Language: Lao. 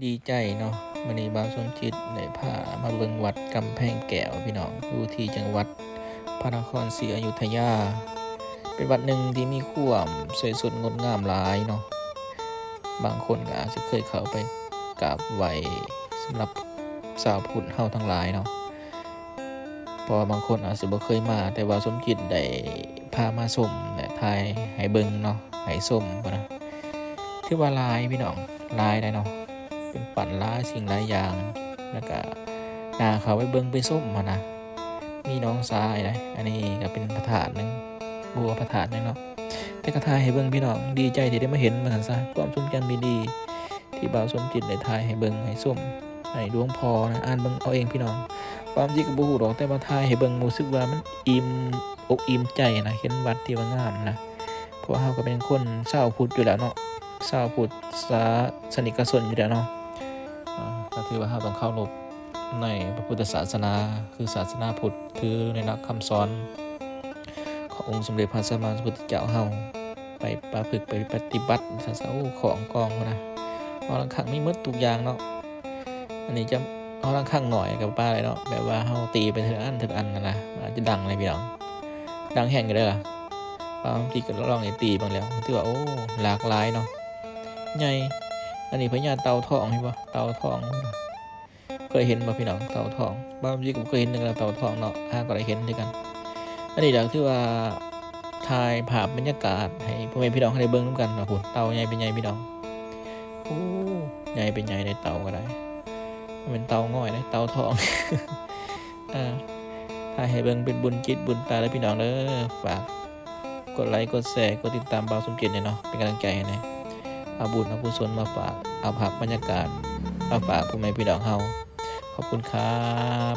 ດີໃຈເນາະ ມື້ນີ້ບ່າວສົມຈິດໄດ້ພາມາເບິ່ງວັດກຳແພງແກ້ວ ພີ່ນ້ອງ ຢູ່ທີ່ຈັງຫວັດພະນະຄອນສີອະຍຸດທະຍາ. ເປັນວັດໜຶ່ງທີ່ມີຄວາມສວຍສົດງົດງາມຫຼາຍເນາະ. ບາງຄົນກໍອາດຈະເຄີຍເຂົ້າໄປກາບໄຫວ້ ສຳລັບຊາວພຸດເຮົາທັງຫຼາຍເນາະ. ເພາະວ່າບາງຄົນອາດຊິບໍ່ເຄີຍມາ, ແຕ່ວ່າສົມຈິດໄດ້ພາມາຊົມ ແລະ ຖ່າຍໃຫ້ເບິ່ງເນາະ, ໃຫ້ຊົມພຸ້ນນະ. ຖືວ່າຫຼາຍພີ່ນ້ອງ, ຫຼາຍໄດ໋ເນາະ, ເປັນປັ້ນຫຼາຍສິ່ງຫຼາຍຢ່າງ, ແລ້ວກະໜ້າເຂົ້າໄປເບິ່ງໄປຊົມຫັ້ນນະ. ມີໜອງຊາຍໄດ໋, ອັນນີ້ກໍເປັນພະທາດໜຶ່ງ, ບໍ່ວ່າພະທາດໜຶ່ງເນາະ, ແຕ່ກໍຖ່າຍໃຫ້ເບິ່ງພີ່ນ້ອງ, ດີໃຈທີ່ໄດ້ມາເຫັນວ່າຊັ້ນຊະ, ຄວາມຊົງຈຳດີໆ ທີ່ບ່າວສົມຈິດໄດ້ຖ່າຍໃຫ້ເບິ່ງໃຫ້ຊົມ ໃຫ້ຫຼວງພໍ່ນະ, ອ່ານເບິ່ງເອົາເອງພີ່ນ້ອງ. ຄວາມຈິງກໍບໍ່ຮູ້ດອກ, ແຕ່ວ່າຖ່າຍໃຫ້ເບິ່ງ ຮູ້ສຶກວ່າມັນອີ່ມອົກອີ່ມໃຈນະ, ເຫັນວັດທີ່ວ່າງາມນະ. ເພາະວ່າເຮົາກໍເປັນຄົນຊາວພຸດຢູ່ແລ້ວເນາະ, ຊາວພຸດສາສະນິກະຊົນຢູ່ແລ້ວເນາະ. ອາ ກໍຖືວ່າເຮົາຕ້ອງເຄົາລົບໃນພະພຸດທະສາສະໜາ, ຄືສາສະໜາພຸດ ຖືໃນຫຼັກຄຳສອນຂອງອົງສົມເດັດພະສຳມາສຳພຸດທະເຈົ້າເຮົາ. ໄປປະພຶກໄປປະຕິບັດຊັ້ນຊະ. ໂອ້ ຂອງກອງພຸ້ນນະ, ຫໍລະຄັງມີໝົດທຸກຢ່າງເນາະ. ອັນນີ້ຈະຫໍລະຄັງໜ້ອຍກໍປາໄດ້ເນາະ, ແບບວ່າເຮົາຕີໄປເທື່ອອັນເທື່ອອັນຫັ້ນນະ, ອາດຈະດັງເລີຍພີ່ນ້ອງ, ດັງແຮງຢູ່ເດ້ລະ. ບາງທີກໍລອງໄດ້ຕີເບິ່ງແລ້ວ, ຖືວ່າ ໂອ້ ຫຼາກຫຼາຍເນາະ, ໃຫຍ່. ອັນນີ້ພະຍາເຕົ່າທອງ, ເຫັນບໍ່ ເຕົ່າທອງ. ເຄີຍເຫັນບໍ່ພີ່ນ້ອງ ເຕົ່າທອງ? ບາງທີກໍບໍ່ເຄີຍເຫັນຄືກັນ ເຕົ່າທອງເນາະ, ຫາກໍໄດ້ເຫັນຄືກັນ. ອັນນີ້ກໍຖືວ່າຖ່າຍພາບບັນຍາກາດໃຫ້ພໍ່ແມ່ພີ່ນ້ອງເຮົາໄດ້ເບິ່ງນຳກັນເນາະ. ພຸ້ນ ເຕົ່າໃຫຍ່ເປັນໃຫຍ່ພີ່ນ້ອງ, ໂອ້ ໃຫຍ່ເປັນໃຫຍ່ເດ້ ເຕົ່າກໍໄດ້, ບໍ່ແມ່ນເຕົ່າງອຍເດ້ ເຕົ່າທອງ. ເອີ ຖ່າຍໃຫ້ເບິ່ງເປັນບຸນຈິດບຸນຕາເດີພີ່ນ້ອງເດີ. ຝາກ ກົດໄລ ກົດແຊ ກົດຕິດຕາມບ່າວສົມຈິດແດ່ເນາະ, ເປັນກຳລັງໃຈໃຫ້ແດ່. ເອົາບຸນເອົາກຸສົນມາຝາກ, ເອົາພາບບັນຍາກາດມາຝາກພໍ່ແມ່ພີ່ນ້ອງເຮົາ. ຂອບຄຸນຄັບ.